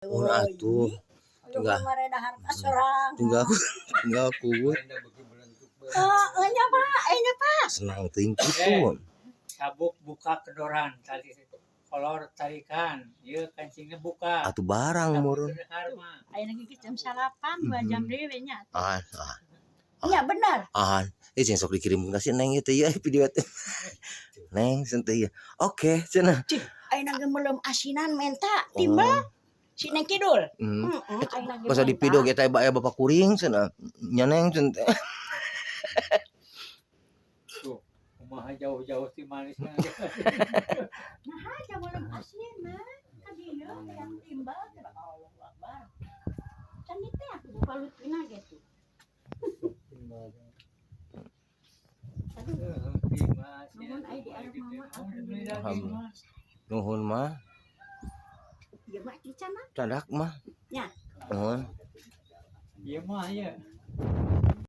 Mun atuh. Tinggal Tinggal dahar ka sorangan. Tinggal aku, tinggal aku. Heeh nya, Pak, eh nya, Pak. Senang teuing kitu. Sabuk buka kedoran tali kolor tarikan, ieu kancingnya buka. Atuh barang Sabuk meureun. dahar mah. Ayeuna gigi jam 9, 2 jam deui we nya. Ah, ah. Nya bener. Ah, eh sing sok dikirim ka si Neng itu ya video teh. Neng cenah teh ya. Oke, cenah. Cih, ayeuna ge meuleum asinan menta timbal si Neng Kidul. Heeh, ayeuna ge Masa di menta. Video kita aya bapak kuring cenah. Nya Neng cenah teh. Tuh, kumaha jauh-jauh ti manisna. Nah, aja meuleum asinan. Ka dieu yang timbal teh Allahu Akbar. Can teh aku balutina gitu. Aduh, nuhun ai di arep mama, alhamdulillah. Alhamdulillah. Nuhun mah, Ieu mah cican ah. Candak mah. Nya. Nuhun. Ieu mah ya.